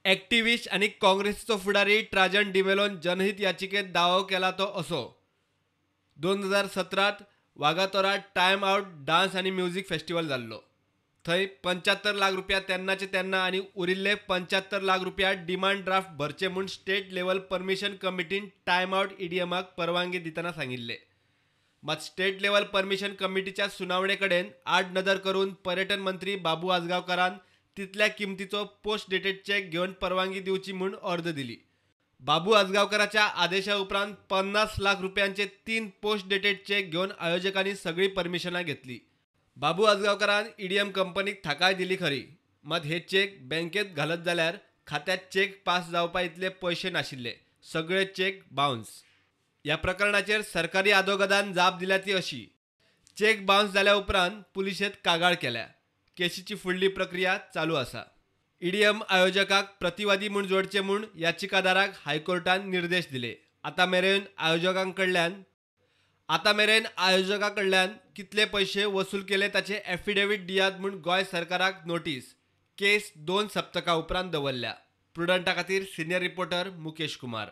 Activist आनी काँग्रेसीचो फुडारी ट्राजन डिमेलोन जनहीत याचिकेत दावो केला तो असो. 2017 वागातोरा टायम आउट डान्स आनी म्युझिक फेस्टिवल जाल्लो. थंय 75 लाख रुपया तेन्नाचे तेन्ना आनी उरिल्ले 75 लाख रुपया डिमांड ड्राफ्ट भरचे म्हूण स्टेट लेवल परमिशन कमिटीन टायम आउट ईडीएमाक परवानगी दितना सांगिल्ले. मात स्टेट लेवल परमिशन कमिटीच्या सुनावणे कडेन आडनदर करून पर्यटन मंत्री बाबू आजगांवकारान तितल्या किमतीचो पोस्ट डेटेड चॅक घेवन परवानगी दिवची म्हूण अर्ज दिली. बाबू आजगांवकाराच्या आदेशा उपरांत 50 लाख रुपयांचे 3 पोस्ट डेटेड चॅक घेवन आयोजकांनी सगळीं परमिशनां घेतली. बाबू आजगांवकारान ईडीएम कंपनीक थाकाय दिली खरी, मात हे चॅक बँकेत घालत जाल्यार खात्यात चॅक पास जावपा इतले पयशे नाशिल्ले. सगळे चॅक बाउन्स. ह्या प्रकरणाचेर सरकारी आदोगादान जाप दिल्या ती अशी. चॅक बाउन्स जाल्या उपरांत पुलिशेंत कागाळ केल्या. केशीची फुडली प्रक्रिया चालू आसा. ईडीएम आयोजकाक प्रतिवादी म्हूण जोडचे म्हूण याचिकादाराक हायकोर्टान निर्देश दिले. आतां मेरेन आयोजकां कडल्यान कितले पयशे वसूल केले ताचे एफिडेवीट दियात म्हूण गोंय सरकाराक नोटीस. केस 2 सप्तकां उपरांत दवरल्या. प्रुडंटा खातीर सिनियर रिपोर्टर मुकेश कुमार.